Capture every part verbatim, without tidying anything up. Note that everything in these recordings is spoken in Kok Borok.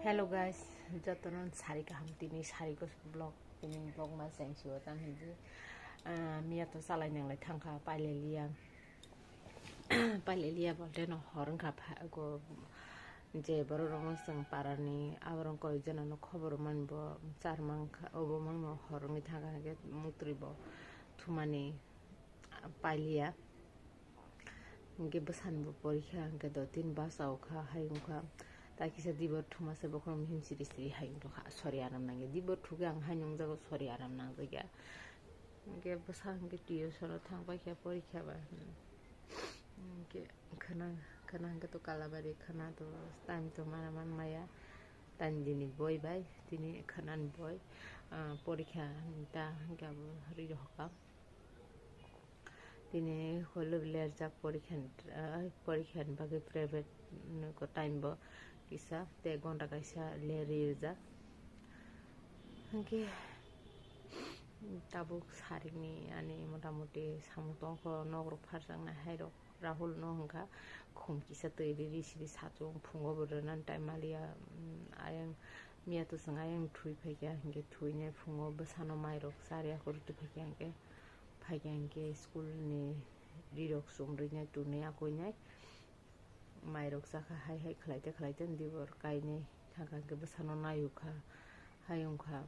Hello guys, jotono sari kaham, tini sari ko vlog, tini vlog ma seng siwa tang hindi. Ah, miya to salai nang lai thangkha, pailai liya. Pailai liya bolte no hor wngkha pha-, go je borok rok no chwng parani aborok koi jana no khobor man bo char mankha, obo mang no hor wngwi thangkha hwnkhe muktri bo thumani pailiya. Hwnkhe bwsani bo porikha, hwnkhe do tin bus o kha, hai wngkha. Tai kisa dibor thuma se bokhorok mihim siri siri hai wngtokha. Sori aram nangya. Dibor thukhe ang hai nungjago, sori aram nangjakya. Hwnkhe bwsa hwnkhe tuition o thang paikha porikha ba. Hwnkhe khwna, khwna hwnkhe to Kalabari khwna to time to mana man maya. Tani dini boi bai, tini khwnani boi, ah, porikha ta hwnkhe abo ri rokha. Tini holo lerjak porikha ni, ah, porikha ni bagwi private ni ko time bo kisa tei gonta kaisa ler rijak. Hwnkhe tabuk sarikni ani motamuti samung tongkho, nok rok pharjaknai hai rok. Rahul no hwnkha khum kisa twi ri ri siri sachung phungo bo rwna time maliya, mm, ayang miya to chwng ayang thui phaikha, hwnkhe thwinai phungo bwsano mairok charya khe rwtwi phaikha, hwnkhe phaikha hwnkhe school ni rirok chumrinai tunwi akoinai mairok chakha, hai hai khlaite khlaite dibor kainai thangkha, hwnkhe bwsano naiwkha, hai wngkha.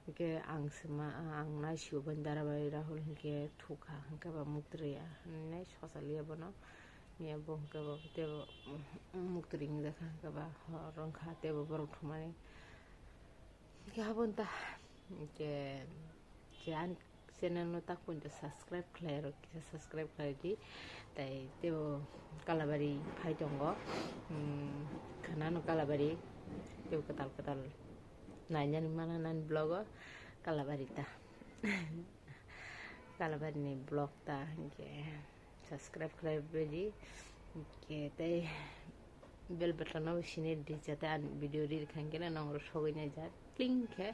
Hwnkhe ang sima, ang naisio bani dara bai Rahul hwnkhe thukha, hwnkhe ba muktri ya hinwi sosa liya bono. Miya bo hwnkhe bo teibo muktri wngjakha, hwnkhe ba hor wngkha teibo borok thumani. Hwnkhe abo wngta, hwnkhe je ani channel no tak poito subscribe khlai rok, kisa subscribe khlai di. Tai teibo Kalabari phai tongo, hmm, khwnano Kalabari teibo kwtal kwtal. Nainani mana nani vlog o Kalabari ta. Kalabari ni vlog ta hwnkhe subscribe khlai baidi. Hwnkhe tei bell button no sini di jate ani video ri kha hwnkhe nang rok sogwi nai jak pling khe.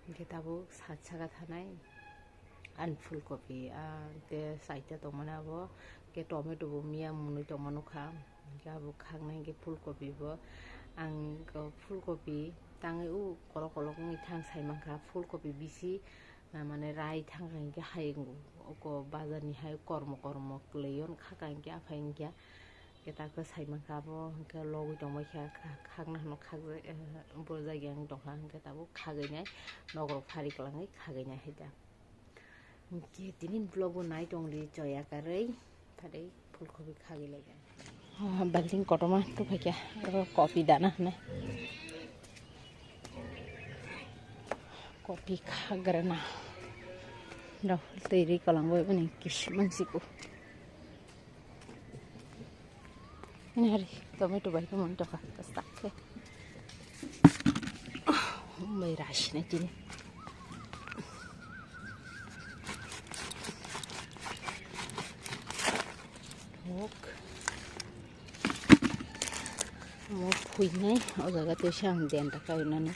Hwnkhe tabuk sat saka thanai. Ani phulkopi, ah, tei saita tongmani abo, hwnkhe tomato bo miya mwnwi tongma nukha, hwnkhe abo khaknai hwnkhe phulkopi bo. Ang o phulkopi tangwi o kolok kolok wngwi thang sai mankha, phulkopi bisi, ah, mane rai thangkha hwnkhe hai oko bazar ni hai kormo kormo kwlwi o khaka hwnkhe aphai wngkha. Hwnkhe ta khe sai mankha abo, hwnkhe logwi tongbaikha, kha-, khakna hwnwi khakjak, eh, bo jagya wng tongkha, hwnkhe tabuk khagwi nai nok rok phari kwlangwi khagwi nai hai da. Hwnkhe tini vlog o nai tongdi choya karwi, phari phulkopi khagwi lai. Oh, building kotorma tubuphaikha, oro kopi dana hwnwi. Kopi khagrana. Rahul twi ri kwlangwi bini kisi mansiko. Nari, tomato bai khe mantokha, kwchak khe. Bai rasinai tini. Thok. Omo phuinai, o jaga tei se ang denta kainani.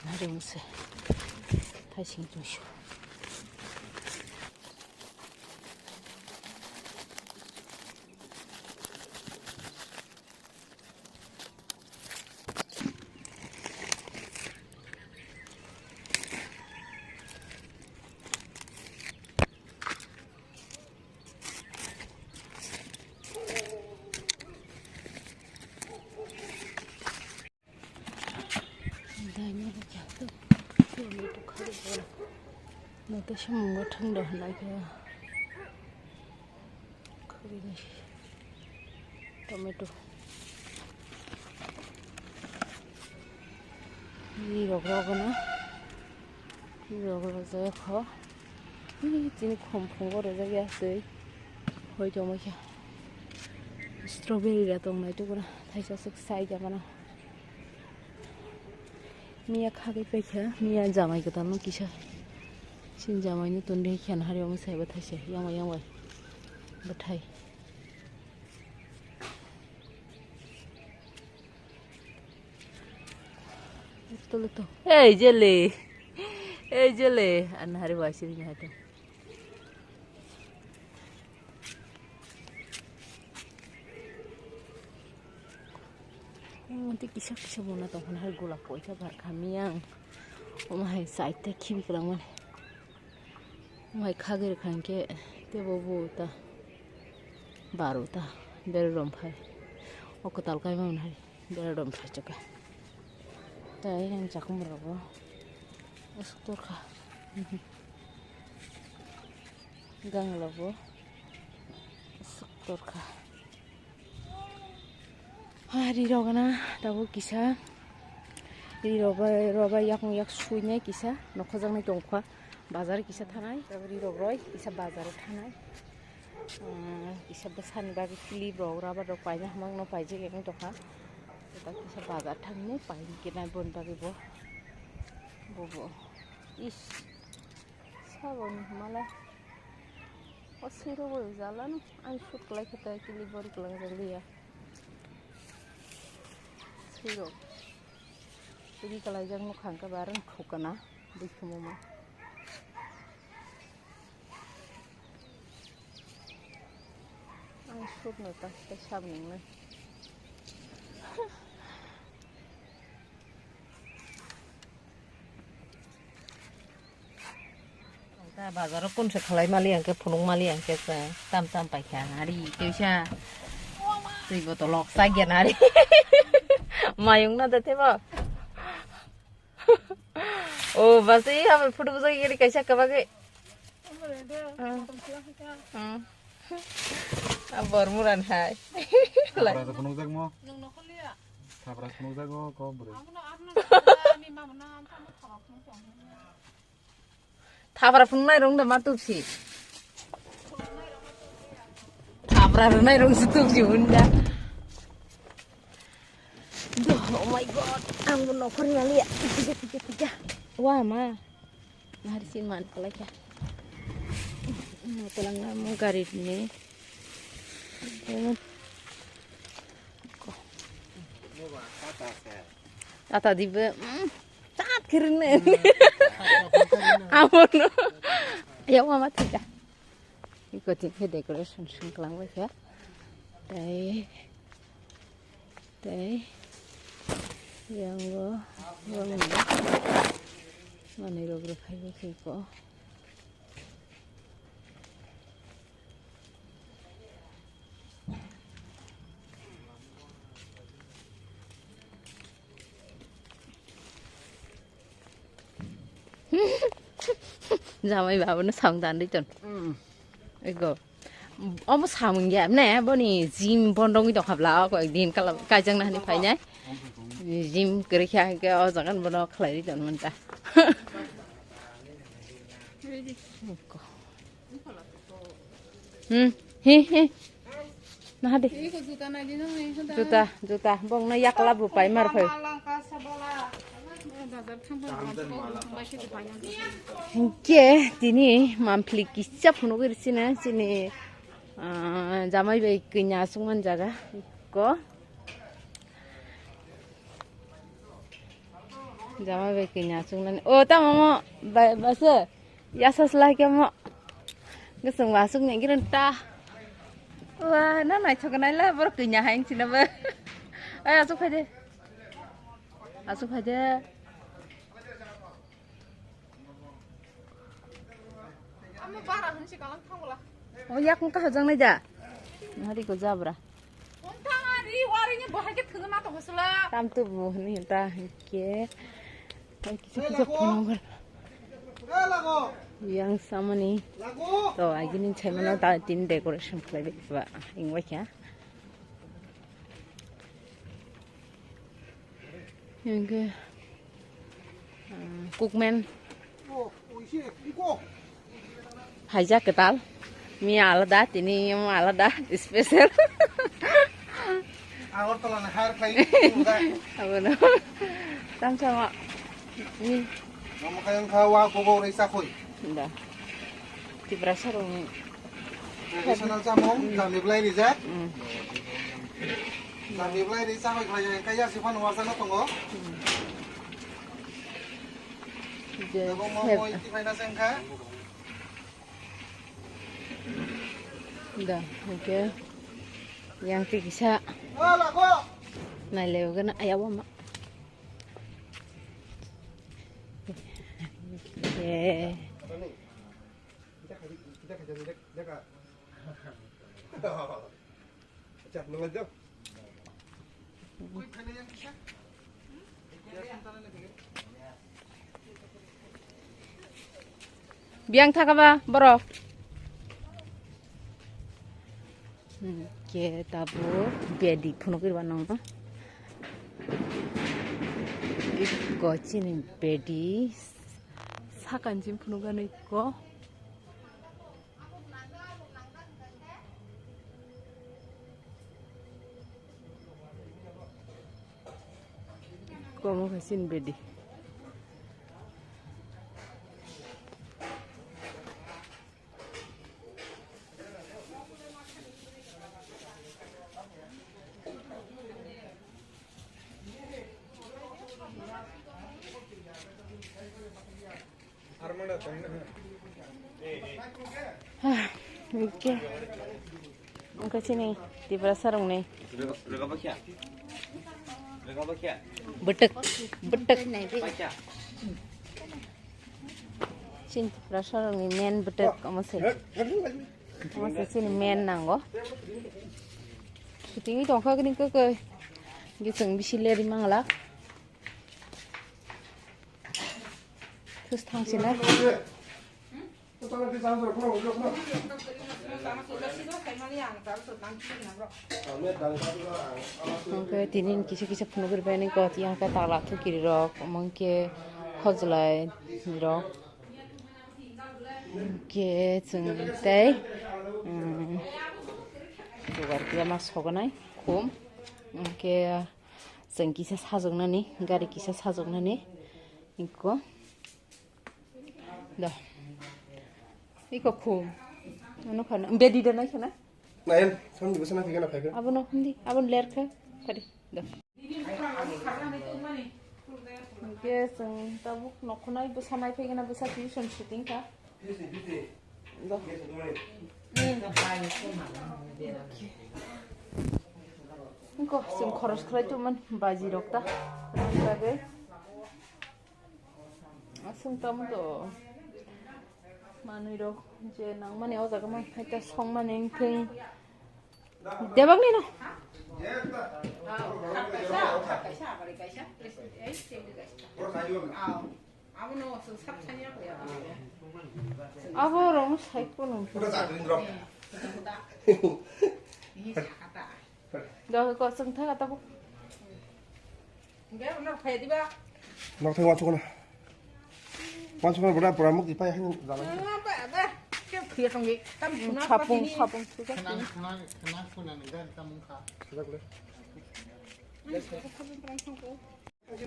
Narwng se thaising tungsio. Daino khe to, to khari bo. Nato se mungo thang do hwnai khe. Khari ni tomato. Ri rok rok na. Ri rok rok jaya kho. Ri tini khum phungo rwjak ya twi. Hoi tongma khe. Strawberry da tong nai tukuna. Thaisa swk sai da mano. Miya khagwi paikha, miya jamai kwtal no kisa. Chini jamaino tondhi khe anhari omo sai bwthai se, yangbai yangbai bwthai. Tolo to. Ei jele. Ei jele. Anhari waisiri ni hato. Tei kisa kisa mona tongkha hai gulap poisa barkha miyang. Omo hai side tei khibi kwlangmani. Omo hai khagwi rwkha hinkhe teibo bo ta baro ta bere romphai. O kwtal kaimani hai bere romphai chwkha. Tei ang chakmung rogo aswk torkha. Gangla bo aswk torkha. Ha, ri rok gana tabuk kisa. Ri rok bai, rok bai yakung yak suinai kisa nokhojaknai tongkha. Bazar kisa thanai, tabuk ri rok roi kisa bazar thanai. Ah, kisa bwsani bagwi clip rok, rubber rok paina hamjakno paijak yang tongkha. Tabuk kisa bazar thangni painai kena boni bagwi bo. Bo bo. Is. Saboni hwnmalai. O sirok bo jalano. Ani shoot khlai khe tai kili bori kwlangjak liya. Sirok. Ri kwlaijak nukha hwnkhe ba rwng thukana. Bwkhwmoma. Ani shoot no ta, ta saboni hwnmai. Ta bazaro kunse khalai mali angke phunuk mali angke ta tam tam paikha ari teisa twi botolok sagya nari mayung na date ba o basi habai photo bujai gari kaisa kabage. Abor muran hai. Thapra phunukjak mo. Thapra phunukjak o ko bwrwi. Thapra phunuknai rong da ma tupsi. Thapra rwnai rong si tupsi hunda. Duh, oh my God, ang bo nokhorni maliya. Tija, tija, tija. Wa ma. Nahari sin man pala kya. Mo talang na mo gari ni. Tata dibe. Tat kirin ne. Amono. Ya wa ma tija. Iko tin khe decoration sing klang bai kha. Tei, tei, yang bo, yang bo. Manui rok rok khai bai khe iko. Jamai babuno samung dan di ton. Ego. Omo samung ya ne boni gym bondong dong habla o koi din kala kajang na hani phainai. Gym kiri kha ke o jagan bono khlai di ton manta. Hmm, he, he. Nah, deh. Juta, juta. Bong na yakla bu pai mar phai. Hingke tini mampli kisa phunuk iri sini, sini, ah, jamai bai kanya sungman jaga ko. Jama bai kanya chungnani. O, tamo mo, ba-, basa. Yasa sla kemo. Gosong wasuk ni giron ta. Wa, na nai choka nai la, bor kanya hain china ba. Ay, asuk phaide. Asuk phaide. O yak wngkha hajak nai da. Hari ko jabra. Tam tu bu ni ta ke. Kisa kisa phunong. Yang samani. To agini chaimano ta tin decoration khlai ba. Ingwa kya. Hingke, ah, kukmen. Haijak kwtal. Miya alada, tini omo alada, special. Agartala ni hire khlai. Abono. Tamsama. Ni. Mama kayang khawa, gogo rei sakoi. Da. Tiprasa rokni traditional chamung, jami belai rijak. Mm. Jami belai ri chahoi khlai khe yasi phano warsano tongo. Je Abo mo sep- mo iti phaina se wngkha. Da, okay. Yang ti kisa. O, lako. Nai leo gana ayabo ma. Okay. Biyang thaka ba borok. Hmm, ke tabuk bedi phunuk ri ba nang no. Ikko chini bedi sakan chini phunuk ano ikko. Komo khe chini bedi. Hah, oke. Oke, sini, Tiprasa rokni. Bwtwk, bwtwk. Chini Tiprasa rokni main bwtwk omo se. Omo se chini main nango. Shooting tongkha kini khe khe. Ge chwng bisi leri mangla. Thus thangsinai. Hwnkhe tini kisa kisa phunugwi rwbaini koti hwnkhe tala thukiri rok, omo hwnkhe hojlai rok. Hwnkhe chwng tei, um, jugar khe ma sogonai khum. Hwnkhe chwng kisa sajoknani, gari kisa sajoknani. Iko. Da. Iko khum. Ano khana. Bedi da nai khana. Nayan, samni bwsa na phikana phaikha. Abono hindi, abon ler kha. Tadi. Da. Hwnkhe chwng tabuk nokhonai bwsa nai phaikha na bwsa tuition shooting kha. Da. Iko chwng khoros khlai tongmani baji rok ta. Rang bagwi. Aswng tamo do manwi rok je nangmani o jaga man hai ta songmani wngthwng. Debak ni no. Abo rong sai ko no. Do ko sung tha ta bu. Nokthai wansukna. Wansukna bwrwi pura muk dipai hai jalai. Sapung, sapung sujak.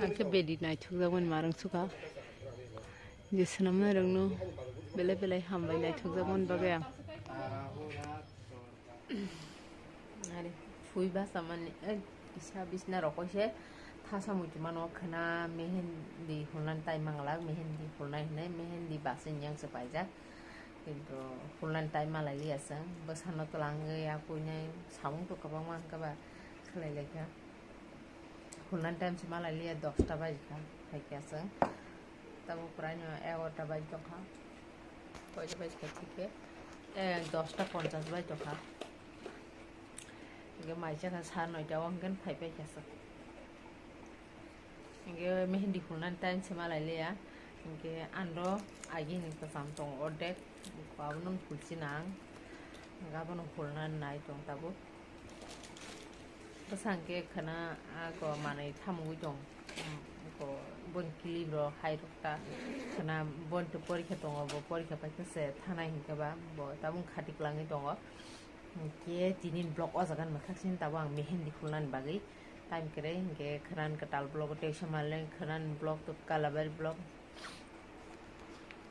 Ang khe bedi naithokjakmani marwng sukha. Je swnamnai rokno belai belai hambai naithokjakmani bagwi ang. Ari, phui basa mani, eh, kisa bisna rokoi se thasa muitu mano khwna mehendi hulnani tai manglak, mehendi hulnai hinai, mehendi basa yang se paijak. Kintu hulnani tai malai liya chwng, bwsano twlangwi ya puinai samung to kwbangma hwnkhe ba khlai laikha. Hulnani time se malai liya dosta baji kha, hai khe chwng. Tabuk kwraino egarota baji tongkha. Koita baji kha thik khe, eh, dosta ponchas baji tongkha. Hwnkhe mai chakha sa noita o hwnkhe phai pai kha chwng. Hwnkhe mehendi hulnani time se malai liya. Hwnkhe andro agini kwcham tongo ordek. Abono hulsi nang. Hwnkhe abono hulnani nai tong tabuk. Bwsang khe khwna ako manwi thamugwi tong. Ako boni clip rok hai rok ta khwna boni to porikha tongo, bo porikha paikha se thanai hinkhe ba bo tabuk khati kwlangwi tongo. Hinkhe tini vlog o jaga ni mwkhak sini tabuk ang mehendi khulnani bagwi time kwrwi hinkhe khwna ni kwtal vlog o tei somaleng khwna ni vlog to kalabari vlog.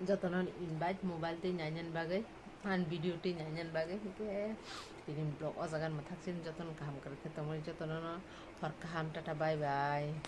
Jotono invite mobile twi nainani bagwi, an video twi nainani bagwi, hwnkhe tini vlog o jaga mwthaksin. Jotono kaham kwrwkhe tongmani, jotono hor kaham, tata, bye bye.